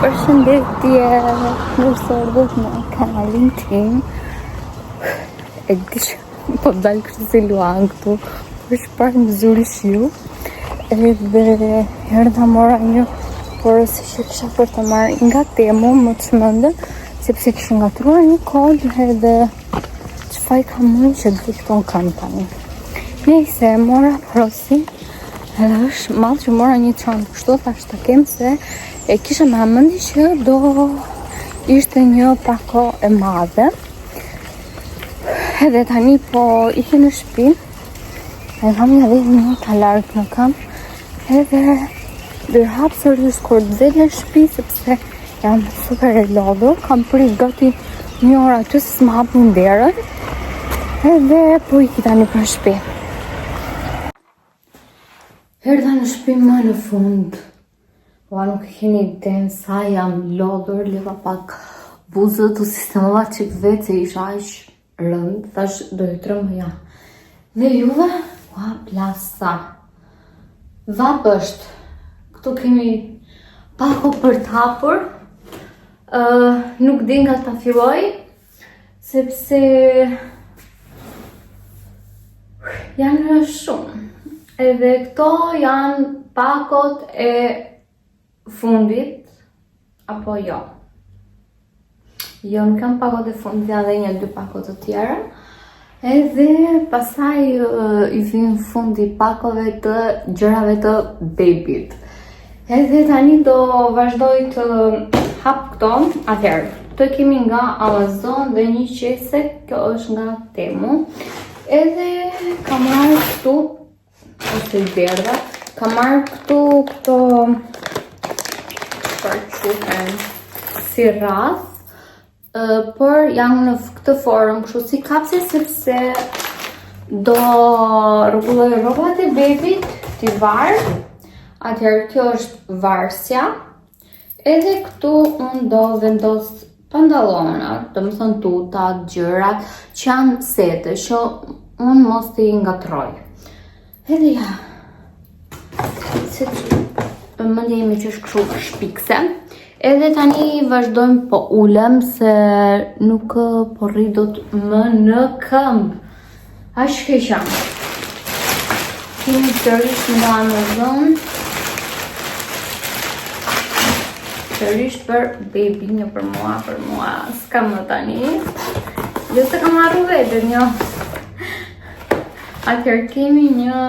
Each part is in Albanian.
Përshëndetje, mirë se erdhët në kanalin tim. E di që po dal kështu si luan këtu, por çfarë më zuri shiu. Edhe erdha mora një porosi që kisha për të marrë nga Temu më çmendën, sepse kisha ngatërruar një kod edhe ç'faj kam unë që dal këtu në këmbë tani. Nejse, mora porosi Edhe është mall që mora një çantë kështu, thash ta kem se e kisha me mendje që do ishte një pako e madhe. Edhe tani po iki në shtëpi. E kam një 10 minuta larg në këmbë. Edhe do i hap sërish kur të vij në shtëpi sepse jam super e lodhur. Kam prit gati një orë aty se s'më hapnin derën. Edhe po iki tani për shtëpi. Erdha në shtëpi më në fund. Ua nuk e keni idenë sa jam lodhur, leva pak buzët, u sistemova çik vetë se isha aq rënd, thash do ju trembja. Dhe juve, ua plasa. Vapë është. Këtu kemi pako për të hapur. Uh, nuk di nga ta filloj, Sepse janë shumë. Edhe këto janë pakot e fundit, apo jo. Jo, nuk janë pakot e fundit, janë dhe një dy pako të tjera. Edhe pastaj i vjen fundi pakove të gjërave të bebit. Edhe tani do vazhdoj të hap këto, atëherë, këto e kemi nga Amazon dhe një qese, kjo është nga Temu. Edhe kam marrë këtu, ose i derdha, kam marrë këtu këto, çfarë quhen, si rrathë, por janë në këtë formë, kështu si kapse sepse do rregulloj rrobat e bebit t'i var. Atëherë kjo është varsja. Edhe këtu unë do vendos pantallonat, domethënë tutat, gjërat që janë sete, që unë mos t'i ngatërroj. Edhe ja, se që mendja ime që është kështu shpikse. Edhe tani vazhdojmë po ulem se nuk po rri dot më në këmbë. Aq keq jam. Kemi sërish nga Amazon. Sërish për baby, një për mua, për mua. S'ka më tani. Jo se kam harru veten, jo. Atëherë kemi një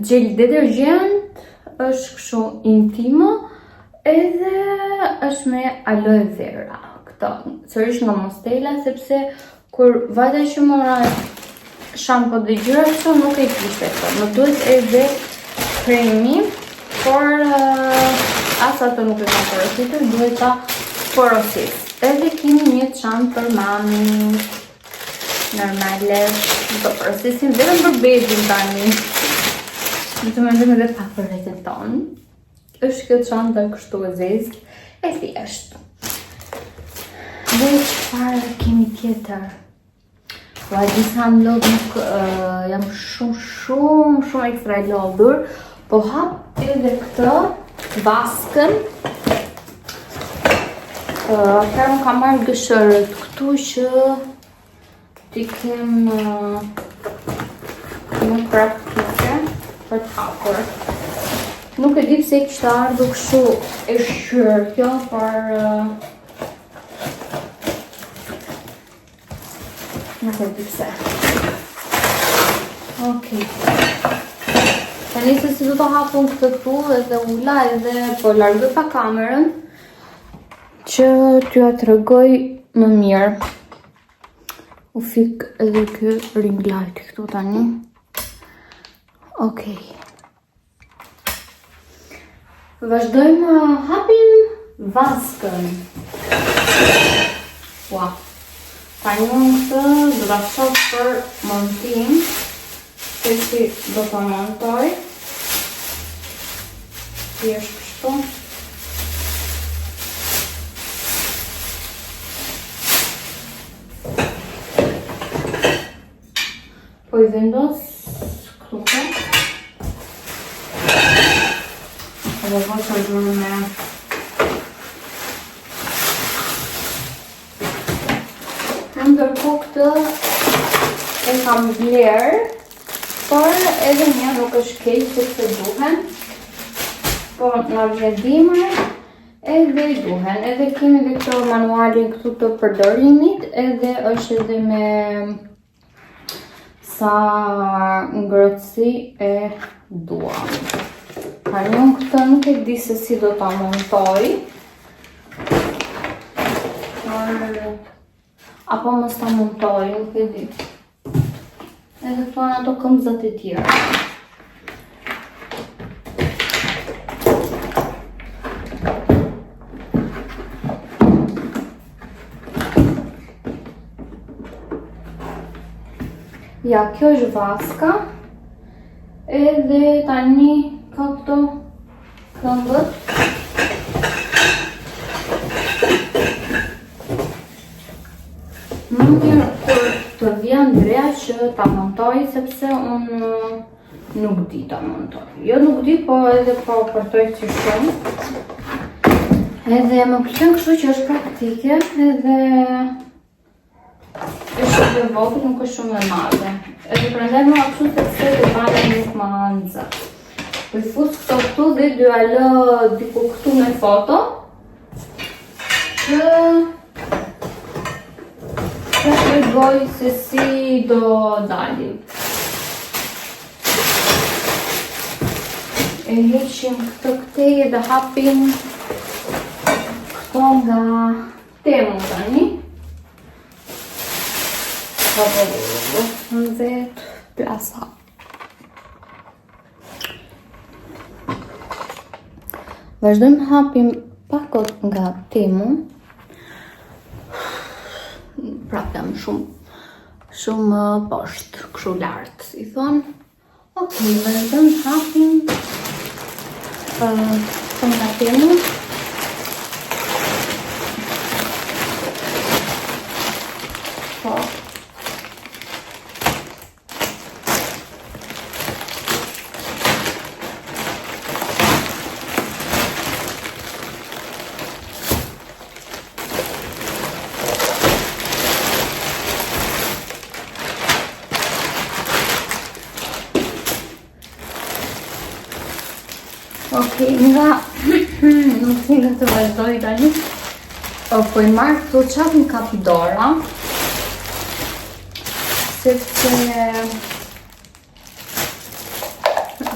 xhel detergjent, është kështu intimo, edhe është me aloe vera. Këto, sërish nga Mostela, sepse kur vajta që mora shampo dhe gjëra kështu nuk e kishte këto. Më duhet edhe kremi, por uh, as ato nuk e kam porositur, duhet ta porosis. Edhe kemi një çantë për mami. Normale, do porosisim vetëm për bebin tani. Do të mendojmë edhe pak për veten tonë. Është kjo çanta kështu e zezë, e thjeshtë. Dhe çfarë kemi tjetër? Ua, di sa jam lodhë, nuk, uh, jam shumë, shumë, shumë ekstra e lodhur. Po hap edhe këtë vaskën. Uh, Atëherë unë kam marrë gërshërët këtu që t'i kem uh, më praktike për të hapur. Nuk e di pse kishte ardhur kështu e shqyer kjo, por uh, Nuk e di pse. Okej. Tani se si do të hap unë këtë këtu edhe ula edhe po largoj pak kamerën që t'jua tregoj më mirë. U fik edhe ky ring light këtu tani. Okej. Vazhdojmë hapim vaskën. Ua. Tani unë këtë do ta shoh për montim, se si do ta montoj. Thjesht kështu. Po i vendos këtu. Edhe po të zhurme. Ndërkohë këtë e kam blerë, por edhe një nuk është keq sepse duhen. Po na vjen dimër, edhe duhen. Edhe kemi dhe këto manualin këtu të përdorimit, edhe është edhe me sa ngrohtësi e duam. Tani unë këtë nuk e di se si do ta montoj. Por apo mos ta montoj, nuk e di. Edhe këto janë ato këmbëzat e tjera. Ja, kjo është vaska. Edhe tani ka këto këmbët. Më mirë kur të vijë Andrea që ta montoj, sepse unë nuk di ta montoj. Jo nuk di, po edhe po përtoj që shumë. Edhe më pëlqen kështu që është praktike, edhe është shumë e vogël, nuk është shumë e madhe. Edhe prandaj më kështu sepse të bana nuk më nxë. Po i fus këto këtu dhe do ja lë diku këtu me foto. Që të tregoj se si do dalim. E heqim këto këtej dhe hapim këto nga Temu tani. Po, po, po, po, nxehtë, plasa. Vazhdojmë hapim pakot nga Temu. Prapë jam shumë, shumë poshtë, kështu lartë, si thonë. Ok, vazhdojmë hapim uh, nga Temu. Po. Ok, nga nuk di nga të vazhdoj tani. O, po i marr këto ça të më kapi dora. Sepse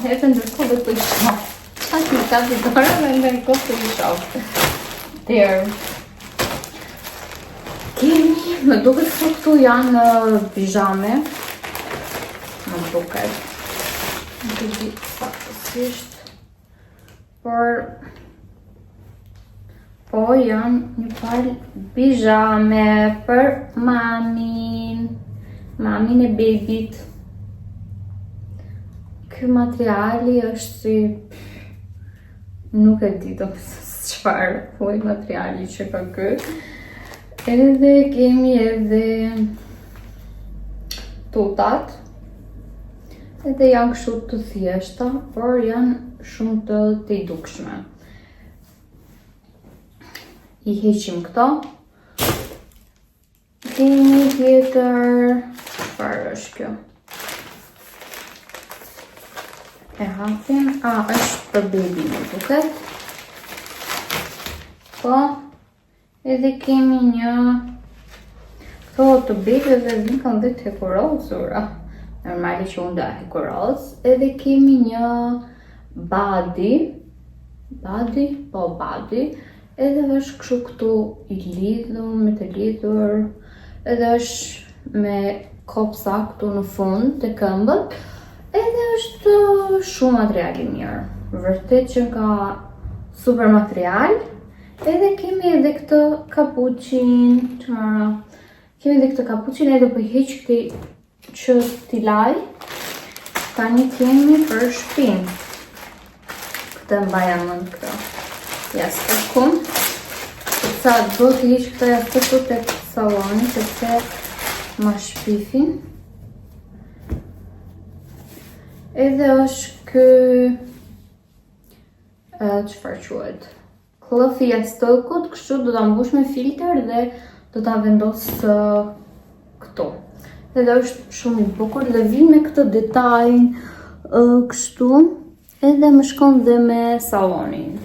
Edhe ndërkohë dhe po i shoh. Ça të më kapi dora dhe ndërkohë po i shoh. Tjerë. Kemi, më duket se këtu janë pizhame. Më duket. Nuk e di saktësisht. Por po janë një palë pizhame për mamin. Mamin e bebit. Ky materiali është si Nuk e di do çfarë lloj materiali që ka ky. Edhe kemi edhe tutat. Edhe janë kështu të thjeshta, por janë shumë të tejdukshme. I heqim këto. Kemi tjetër, çfarë është kjo? E hapim, a, është për bebi më duket. Po, edhe kemi një, këto të bebeve vijnë kanë dhe të hekurosura. Normali që unë do hekuros. Edhe kemi një body, body, po body, Edhe është kështu këtu i lidhur, me të lidhur, edhe është me kopsa këtu në fund të këmbët, edhe është shumë material i mirë. Vërtet që ka super material, edhe kemi edhe këtë kapuqin, çfarë? Kemi edhe këtë kapuqin edhe po i heq këtej që t'i laj. Tani kemi për shpinë. Këtë mbaja mend këtë. Jastëkun. Sa do të heq këtë jastëku te salloni, sepse ma shpifin. Edhe është kë... Çfarë quhet? Këllëfi i jastëkut, kështu do ta mbush me filter dhe do ta vendos këtu. Edhe është shumë i bukur dhe vjen me këtë detajin kështu, edhe më shkon dhe me sallonin.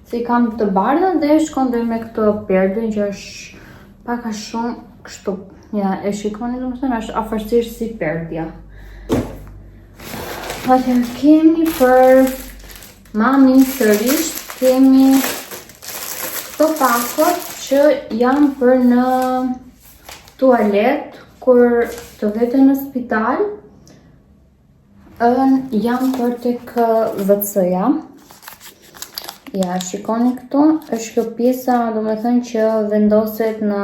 Se i kam të bardha dhe shkon dhe me këtë perden që është pak a shumë kështu. Ja, e shikoni domethënë, është afërsisht si perdja. Atëherë kemi për Mamin sërish kemi këto pakot që janë për në tualet kur të vete në spital janë për tek WC-ja. Ja, shikoni këtu, është kjo pjesa, domethënë që vendoset në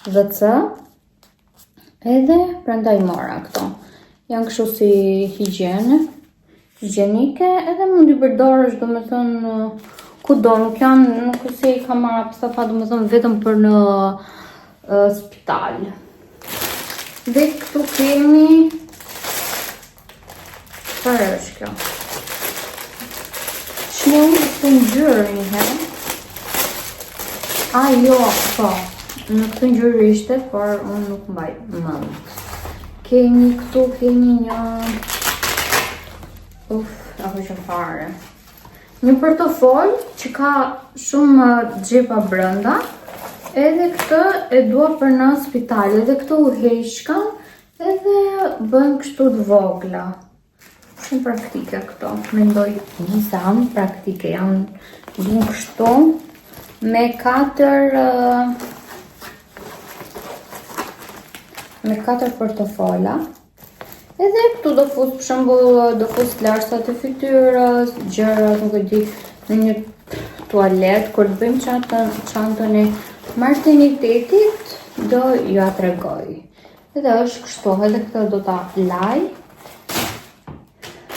WC. Edhe prandaj mora këto. Janë kështu si higjiene, higjienike, edhe mund t'i përdorësh, domethënë, kudo, nuk janë, nuk është se i kam marrë apostafat, domethënë, vetëm për në uh, spital. Dhe këtu kemi Çfarë është kjo? Shmë unë këtë ngjyrë një herë. A, jo, po. Në këtë ngjyrë ishte, por unë nuk mbaj mend. Kemi këtu, kemi një... Uf, apo që fare. Një portofol që ka shumë xhepa brenda. Edhe këtë e dua për në spital, edhe këtë u heqkan, Edhe bëhen kështu të vogla. Shumë praktike këto. Mendoj se janë praktike, janë vijnë kështu me katër me katër portofola. Edhe këtu do fus, për shembull, do fus larësat e fytyrës, gjërat, nuk e di, në një tualet, kur të bëjmë çantën, çantën e maternitetit, do jua tregoj. Edhe është kështu, edhe këtë do ta laj.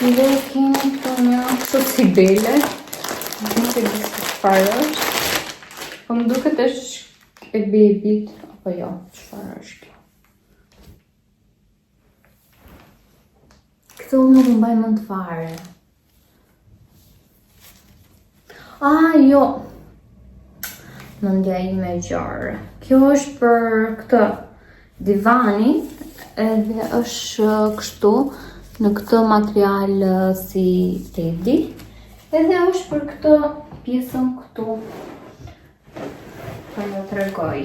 Dhe kemi këtu një kështu si bele. Nuk e di se çfarë është. Po më duket është e bebit, apo jo, çfarë është kjo. Këtë unë nuk mbaj mend fare. Ah, jo. Mendja ime e gjorë. Kjo është për këtë divani edhe është kështu në këtë material si tedi edhe është për këtë pjesën këtu po jua tregoj.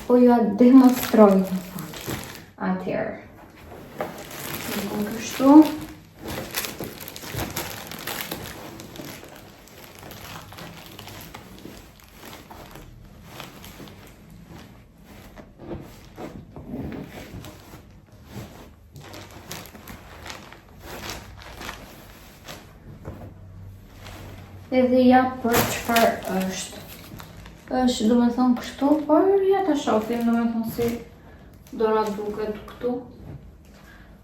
Po jua demonstroj në fakt. Atëherë. Në kështu. Edhe ja për çfarë është. Është domethënë kështu, por ja ta shofim domethënë si do na duket këtu.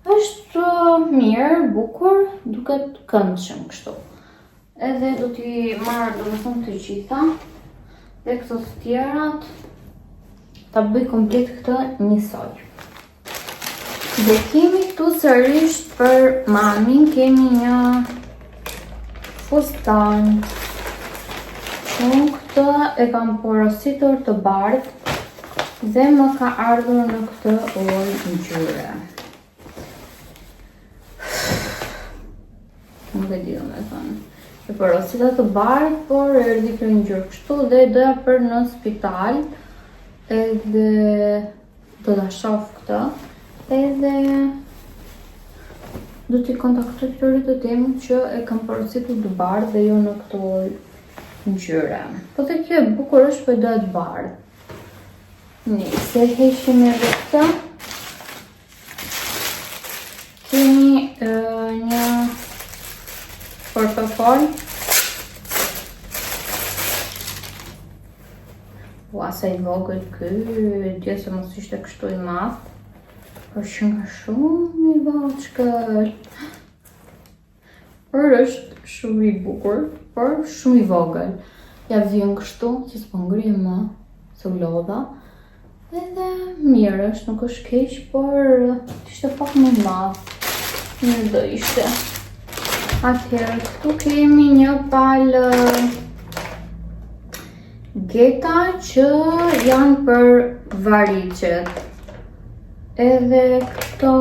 Është uh, mirë, bukur, duket këndshëm kështu. Edhe do t'i marr domethënë të gjitha dhe këto të tjerat ta bëj komplet këtë njësoj. Dhe kemi këtu sërish për mamin, kemi një fustan. Unë këtë e kam porositur të bardhë dhe më ka ardhur në këtë lloj ngjyre. Nuk e di domethënë. E porosita të bardhë, por erdhi kjo ngjyrë kështu dhe e doja për në spital. Edhe do ta shoh këtë. Edhe do t'i kontaktoj këtyre të Temut që e kam porositur të bardhë dhe jo në këtë lloj ngjyre. Po dhe kjo e bukur është, po e doja të bardhë. Nëse heqim edhe këtë. Kemi uh, një portofol. Ua, sa i vogël ky, dje se mos ishte kështu i madh. Por qenka shumë i voçkël. Por është shumë i bukur, por shumë i vogël. Ja vjen kështu, që s'po ngrihem më, se u lodha. Edhe mirë është, nuk është keq, por të ishte pak më i madh. Mirë do ishte. Atëherë, këtu kemi një palë geta që janë për variqet. Edhe këto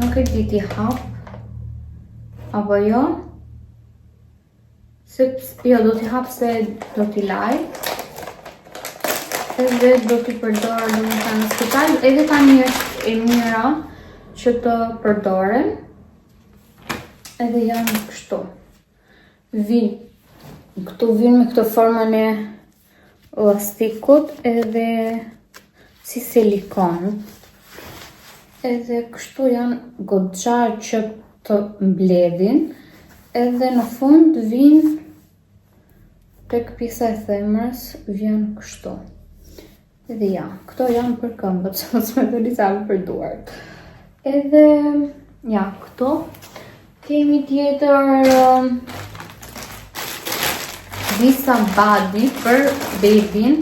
nuk e di t'i hap apo jo. Sepse, jo, do t'i hap se do t'i laj. Edhe do t'i përdor domethënë në spital. Edhe tani është e mira që të përdoren. Edhe janë kështu. Vin, këtu vin me këtë formën e llastikut edhe si silikon. Edhe kështu janë goxha që të mbledhin. Edhe në fund vin tek pjesa e thembrës vjen kështu. Edhe ja, këto janë për këmbët, se mos më doli sa për duart. Edhe ja, këto kemi tjetër um, disa body për bebin.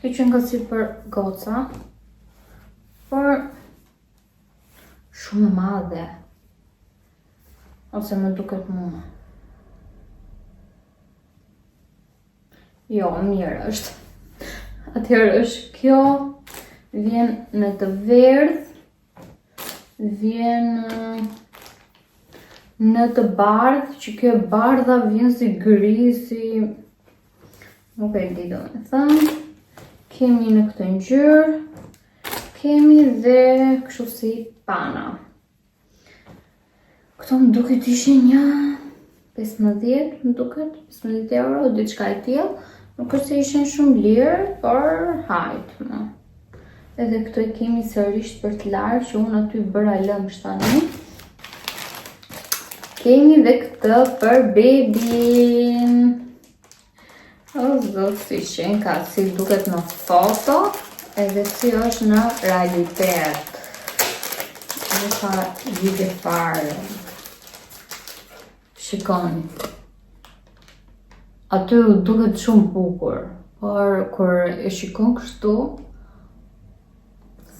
Kjo qenka si për goca, por shumë e madhe, ose më duket mua. Jo, mirë është. Atëherë është kjo, vjen në të verdhë, Vjen në të bardhë, që kjo e bardha vjen si gri, si... Nuk e di domethënë. Kemi në këtë ngjyrë, kemi dhe kështu si pana. Këto më duket ishin një 15, më duket, 15 euro, diçka e tillë. Nuk është se ishin shumë lirë, por hajt më. Edhe këto i kemi sërish për të larë, që unë aty bëra lëmsh tani. Kemi dhe këtë për bebin. O zot, si qenka, si duket në foto, edhe si është në realitet. Nuk ka lidhje fare. Shikoni. Aty duket shumë bukur, por kur e shikon kështu,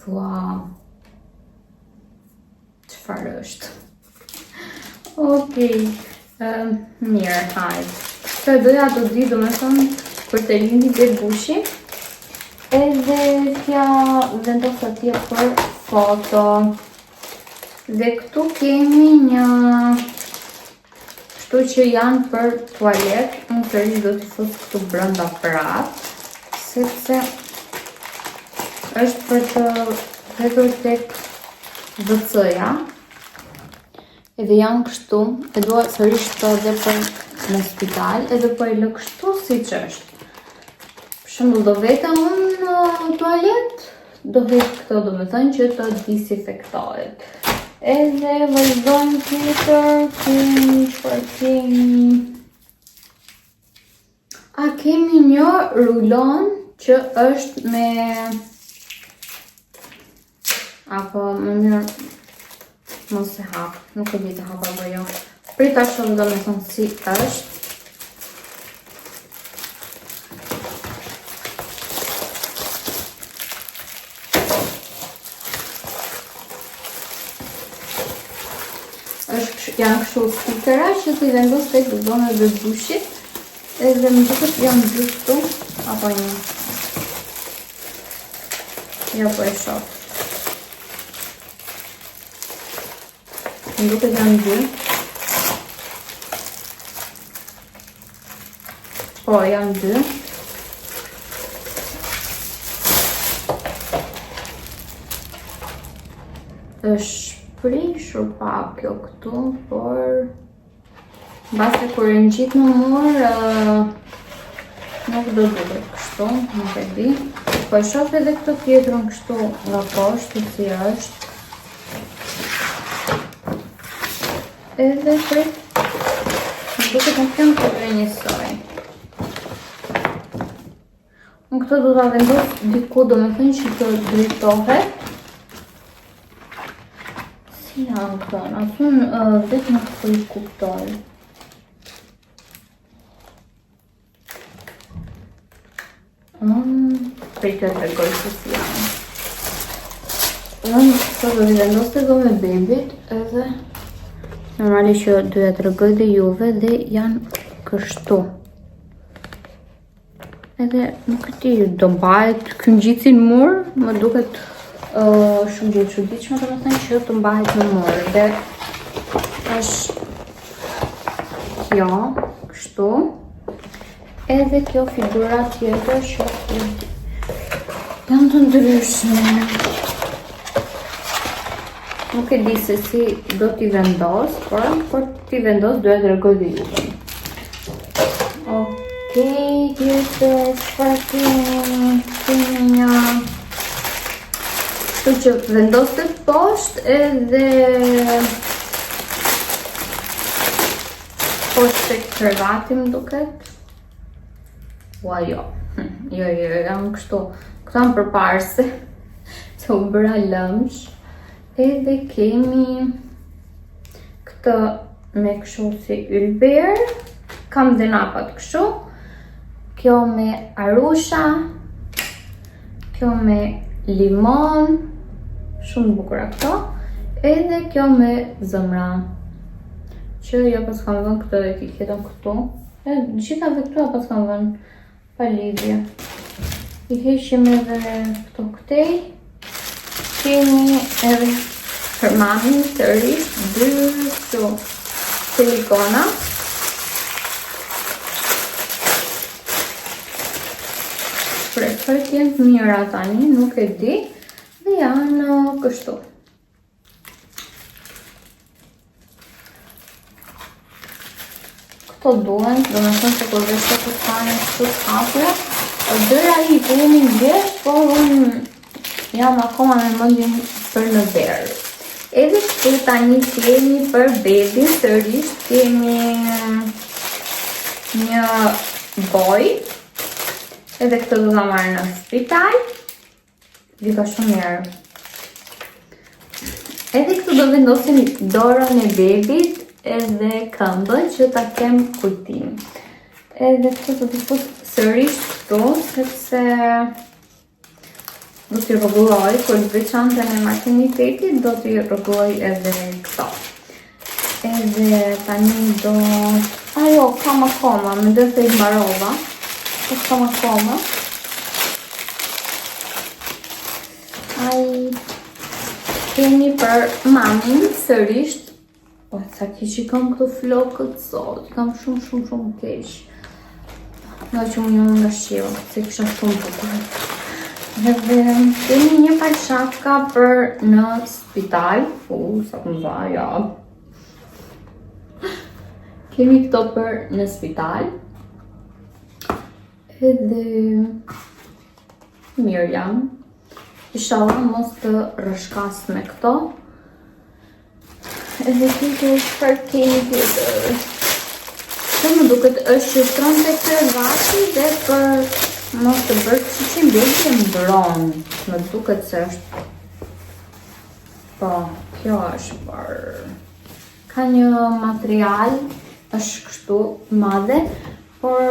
thua, Çfarë është? Okej, okay. mirë, hajt. Këtë doja të di, domethënë, kur të lindi bebushi, edhe t'ja vendos atje për foto. Dhe këtu kemi një kështu që janë për tualet, unë sërish do t'i fus këtu brenda prapë, sepse është për të hedhur tek WC-ja, edhe janë kështu, e dua sërish të dhe për në spital, edhe po e lë kështu siç është. Për shembull do vete unë në tualet, do hedh këto domethënë që të disinfektohet. Edhe vazhdojmë tjetër, kemi, çfarë kemi? A kemi një rulon që është me... Apo më mirë mos e hap, nuk e di të hap apo jo. Prit ta shoh domethënë si është. është janë kështu stikera që t'i vendos tek dhoma e bebushit. Edhe më duket janë dy këtu apo një. Ja po e shoh. Më duket janë dy. Po, janë dy. Është prishur pak kjo këtu, por mbase kur e ngjit në mur, nuk do duket kështu, nuk e di. Po e shoh edhe këtë tjetrën kështu nga poshtë, si është. Edhe prit, më duket nuk janë të dy njësoj. Unë këtë do ta vendos diku, domethënë që të drejtohet. Si janë këto? As unë uh, vetë nuk po i kuptoj. Unë prit të tregoj se si janë. Unë këto do t'i vendos te dhoma e bebit edhe normali që do ja tregoj dhe juve dhe janë kështu. Edhe nuk e di, do mbahet ky ngjitësi në mur, më duket uh, shumë gjë e çuditshme, domethënë që të mbahet në mur. Dhe është kjo, kështu. Edhe kjo figura tjetër që janë të ndryshme. Nuk e di se si do t'i vendos, por kur t'i vendos do ja tregoj dhe juve. Okej, tjetër, çfarë kemi, kemi një... Kështu që vendoset poshtë edhe Poshtë te krevati më duket. Ua jo. Hm, jo, jo, jo, jam kështu. Këto janë përparëse. Se u bëra lëmsh. Edhe kemi këtë me kështu si ylber. Kam dhe napat kështu. Kjo me arusha. Kjo me limon, shumë të bukura këto. Edhe kjo me zemra. Që ja paskam vënë këtë etiketën këtu. E gjithave këtu ja paskam vënë pa lidhje. I heqim edhe këto këtej. Kemi edhe për mamin sërish dy këtu silikona. Shpresoj të jenë të mira tani, nuk e di. Dhe janë uh, kështu. Këto duhen, domethënë se kur vesh të fare kështu të hapura. Dëra i po jemi në vjeshtë, po unë jam akoma me mendjen për në verë. Edhe këtu tani kemi për bebin, sërish kemi një bojë, edhe këtë do ta marr në spital, Vika shumë mirë. Edhe këtu do vendosim dorën e bebit edhe këmbën që ta kem kujtim. Edhe këtu do t'i fut sërish këtu, sepse do t'i rregulloj, kur të bëj çantën e maternitetit, do t'i rregulloj edhe këto. Edhe tani do... A jo, kam akoma, mendoj se i mbarova. Po kam akoma. Ai... Kemi për mamin, sërisht. O, sa keq i kam këto flokët sot. I kam shumë, shumë, shumë keq. Nga që unë jam nga shiu, se kisha shumë bukur. Edhe kemi një palë shapka për në spital. U, sa të mëdha, ja. Kemi këto për në spital. Edhe mirë janë. Ishalla mos të rrëshkas me këto. Edhe tjetër çfarë kemi tjetër. Kjo më duket është që shtron te krevati dhe për mos të bërë qyqin bebi e mbron. Më duket se është... Po, kjo është për... Ka një material, është kështu madhe, por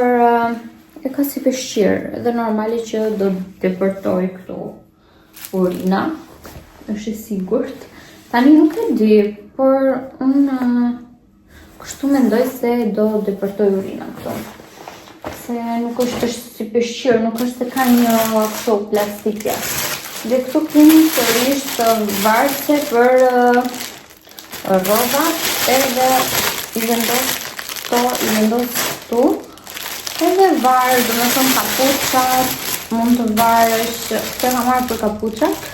e ka si peshqir dhe normali që do depërtojë këtu. Urina, është e sigurt. Tani nuk e di, por unë kështu mendoj se do depërtojë urina këtu. Se nuk është është si peshqir, nuk është se ka një kështu plastike. Dhe këtu kemi sërish varëse për rrobat edhe i vendos këto, i vendos këtu. Edhe var, domethënë kapuçat, mund të varësh, këtë kam marrë për kapuçat,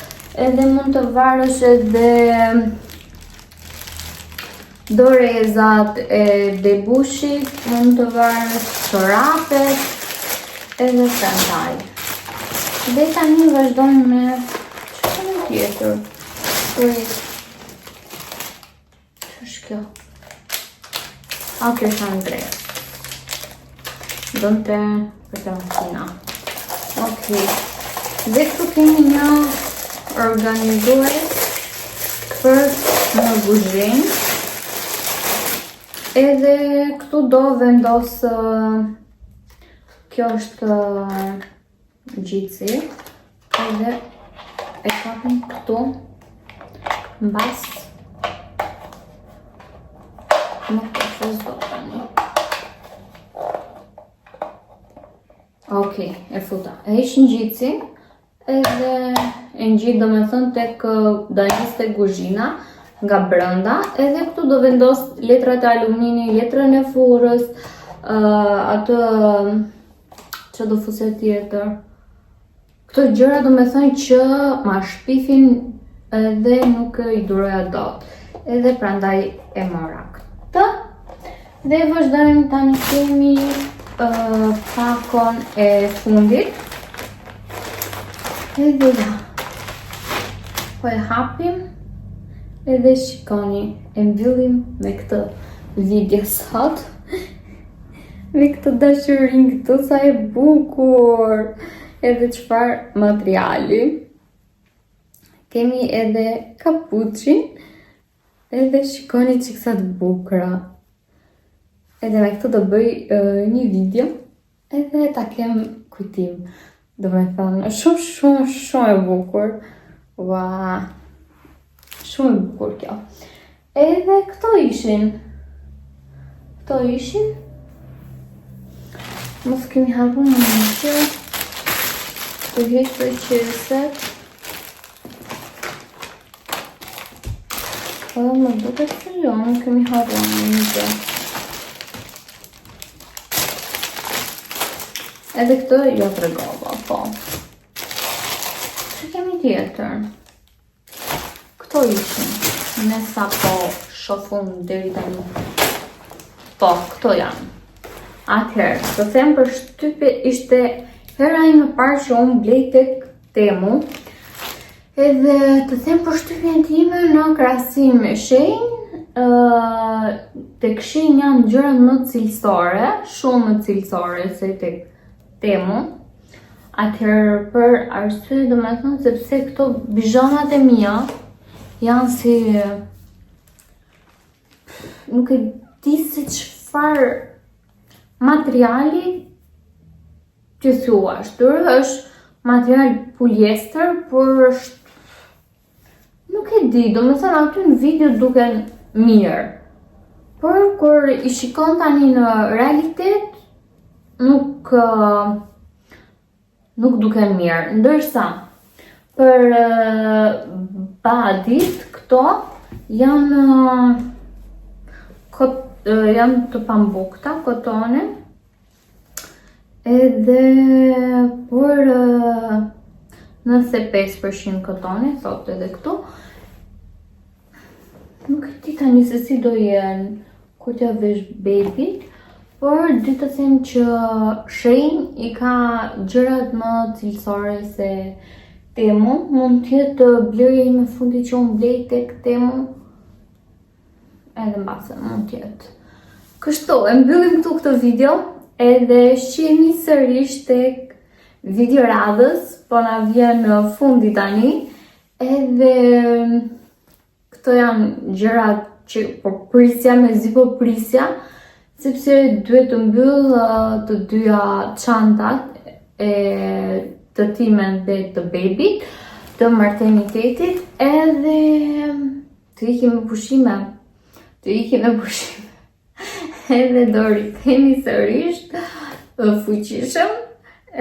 edhe mund të varësh edhe dorezat e bebushit, mund të varësh çorapet, edhe prandaj. Dhe tani vazhdojmë me çfarë tjetër? Për Ç'është kjo? A, kjo është Andre. Donte për te makina. Okej. Dhe këtu kemi një organizues për në kuzhinë. Edhe këtu do vendos kjo është. ngjitësi, edhe e kapim këtu mbas nuk e fus dot tani. Ok, e futa. E heq ngjitësin, edhe e ngjit domethënë tek do e ngjis tek kuzhina nga brenda, edhe këtu do vendos letrat e aluminit, letrën e furrës, uh, atë që do fusja tjetër. Këto gjëra domethënë që ma shpifin edhe nuk i duroja dot. Edhe prandaj e mora këtë. Dhe vazhdojmë tani kemi uh, pakon e fundit. Edhe ja. Po e hapim edhe shikoni, e mbyllim me këtë video sot. Me këtë dashurinë këtu sa e bukur. Edhe çfarë materiali. Kemi edhe kapuçin. Edhe shikoni çik sa të bukura. Edhe me këtë do bëj uh, një video edhe ta kem kujtim. Domethënë, shumë, shumë, shumë e bukur. Ua, shumë e bukur kjo. Edhe këto ishin. Këto ishin. Mos kemi harru ndonjë gjë. Të heq për qeset. Po më duket se jo, nuk kemi harru ndonjë gjë. Edhe këtë jua tregova, po. Që kemi tjetër? Këto ishin, me sa po shof unë deri tani. Po, këto janë. Atëherë, të them përshtypje ishte hera ime e parë që unë blej tek Temu. Edhe të them përshtypjen time në krahasim me Shein, uh, tek Shein janë gjëra më cilësore, shumë më cilësore se tek Temu. Atëherë për arsye domethënë sepse këto bizhamat e mia janë si nuk e di se çfarë materiali të thuash. Tërë është material poliester, por është nuk e di, domethënë aty në video duken mirë. Por kur i shikon tani në realitet, nuk nuk duken mirë. Ndërsa për badit këto janë kot, janë të pambukta, kotone. Edhe për 95% kotoni, thotë edhe këtu. Nuk e di tani se si do jenë kur t'ja vesh bebit, por di të them që Shein i ka gjërat më cilësore se Temu, mund të jetë blerja ime e fundit që unë blej tek Temu, edhe mbase mund të jetë. Kështu, e mbyllim këtu këtë video, edhe shihemi sërish tek video radhës, po na vjen fundi tani, Edhe këto janë gjërat që po prisja, mezi po prisja, sepse duhet të mbyll të dyja çantat e të timen dhe të bebit, të maternitetit, edhe të ikim me pushime, të ikim me pushime. Edhe do rikthehemi sërish fuqishëm,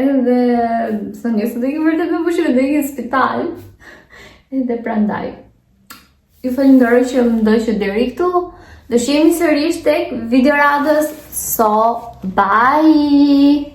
edhe së nëse do ikim vërtet me pushime, do ikim në spital, edhe prandaj. Ju falenderoj që më ndoqët deri këtu, do shihemi sërish tek video radhës, so, bye!